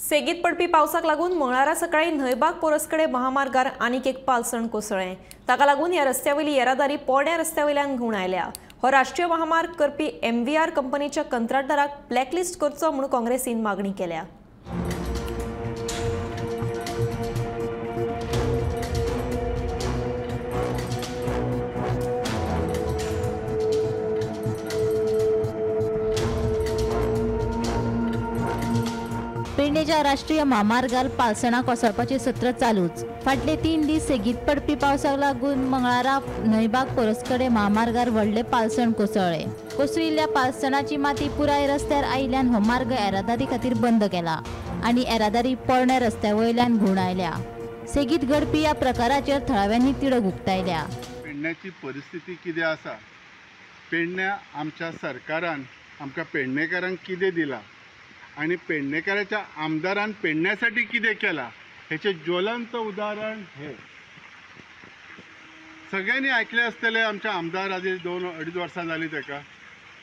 सेगीत पडपी पावसाक लागून मंगळारा सकाळी न्हंयबाग पोरसकडे महामार्गार आनीक एक पालसण कोसळ्ळें. ताका लागून ह्या रस्त्यावयली येरादारी पोरण्या रस्त्या वयल्यान घुंवडायल्या. हो राष्ट्रीय महामार्ग करपी एमव्हीआर कंपनीच्या कंत्राटदाराक ब्लॅकलिस्ट करचो म्हूण काँग्रेसीन मागणी केल्या. पेडणेच्या राष्ट्रीय म्हामार्गार पालसणां कोसळपाचें सत्र चालूच. फाटले 3 दीस सेगीत पडपी पावसाक लागून मंगळारा न्हंयबाग पोरसकडे म्हामार्गार व्हडलें पालसण कोसळ्ळें. कोसळिल्ल्या पालसणाची माती पुराय रस्त्यार आयिल्ल्यान हो मार्ग येरादारी खातीर बंद केला आनी येरादारी पोरण्या रस्त्या वयल्यान घुंवडायल्या. सेगीत घडपी ह्या प्रकाराचेर थळाव्यांनी तिडक उक्तायल्या. पेडण्याची परिस्थिती कितें आसा, पेडण्या आमच्या सरकारान आमकां पेडणेकारांक कितें दिलां आणि पेडणेकराच्या आमदारान पेडण्यासाठी कितें केलां हेचें ज्वलंत उदाहरण हे सगळ्यांनी आयकलें आसतलें. आमच्या आमदार आदी 2-2.5 वर्सां जालीं ताका.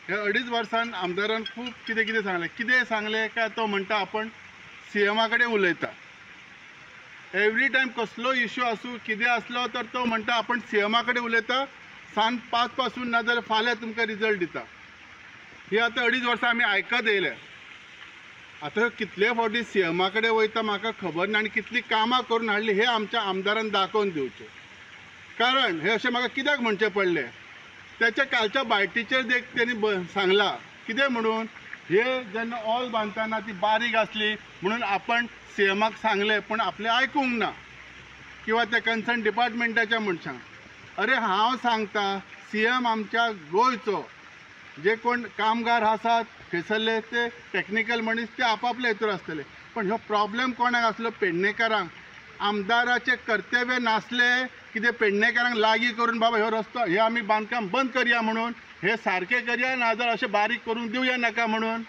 ह्या 2.5 वर्सान आमदारान खूब कितें कितें सांगलें. कितें सांगलें काय तो म्हणटा आपण सीएमा कडेन उलयता. एवरी टायम कसलो इश्यू आसूं कितें आसलो तर तो म्हणटा आपण सीएमा कडेन उलयता, सांज 5 पासून ना जाल्यार फाल्यां तुमकां रिजल्ट दिता. ही आतां 2.5 वर्सां आमी आयकत येयले. आतां कितले फावटी सीएमा कडेन वयता म्हाका खबर ना आनी कितलीं कामां करून हाडली हे आमच्या आमदारान दाखोवन दिवचें. कारण हें अशें म्हाका कित्याक म्हणचें पडलें, त्याच्या कालच्या बायटीचेर देख तेणी सांगलां कितें म्हणून, हे जेन्ना ऑल बांदतना ती बारीक आसली म्हणून आपण सीएमाक सांगलें पूण आपलें आयकूंक ना किंवा त्या कन्सर्न डिपार्टमेंटाच्या मनशांक. अरे हांव सांगता सीएम आमच्या गोंयचो, जे कोण कामगार आसात थंयसरले ते टॅक्निकल मनीस ते आपापले हितूर आसतले, पण हो प्रॉब्लेम कोणाक आसलो पेडणेकारांक. आमदाराचें कर्तव्य नासलें कितें पेडणेकारांक लागीं करून बाबा हो रस्तो हे आमी बांदकाम बंद करया म्हणून, हे सारकें करया नाजाल्यार अशें बारीक करूंक दिवया नाका म्हणून,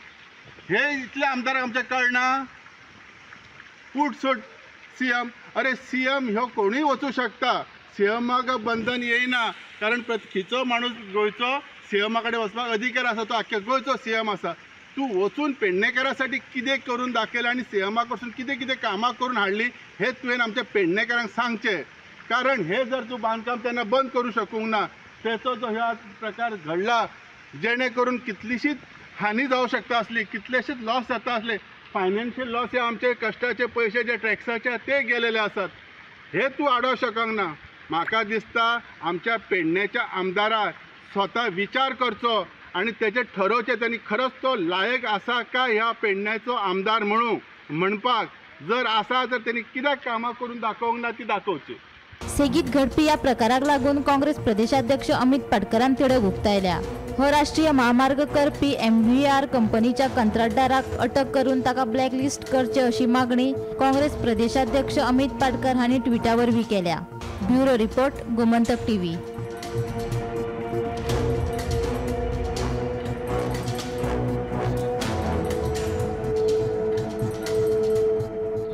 हे इतलें आमदाराक आमचें कळना. फूट सोड सीएम, अरे सीएम ह्यो कोणूय वचूं शकता, सीएमाक बंधन येयना, कारण खंयचो माणूस गोंयचो सीएमा कडेन वचपाक अधिकार आसा, तो आख्ख्या गोंयचो सीएम आसा. तूं वचून पेडणेकारासाठी कितें करून दाखयलें आनी सीएमा कडसून कितें कितें कामां करून हाडली हें तुवें आमच्या पेडणेकारांक सांगचें. कारण हें जर तूं बांदकाम तेन्ना बंद करूं शकूंक ना, तेचो जो ह्या प्रकार घडला जेणे करून कितलीशीच हानी जावं शकता आसली, कितलेशेच लॉस जाता आसले, फायनान्शियल लॉस हे आमचे कश्टाचे पयशे जे टॅक्साचे ते गेलेले आसात, हे तूं आडोवंक शकना. म्हाका दिसता आमच्या पेडण्याच्या आमदाराक स्वता विचार करचो आनी तेचें ठरोवचें तेणी खरोच तो लायक आसा काय ह्या पेडण्याचो आमदार म्हणून म्हणपाक. जर आसा तर तेणी कित्याक कामां करून दाखोवंक ना ती दाखोवची. सेगीत घडपी ह्या प्रकाराक लागून काँग्रेस प्रदेशाध्यक्ष अमित पाटकरान तिडक उक्तायल्या. हो राष्ट्रीय म्हामार्ग करपी एमव्हीआर कंपनीच्या कंत्राटदाराक अटक करून ताका ब्लॅकलिस्ट करचे अशी मागणी काँग्रेस प्रदेशाध्यक्ष अमित पाटकर हांणी ट्विटा वरवीं केल्या. Bureau report, Gomantak TV.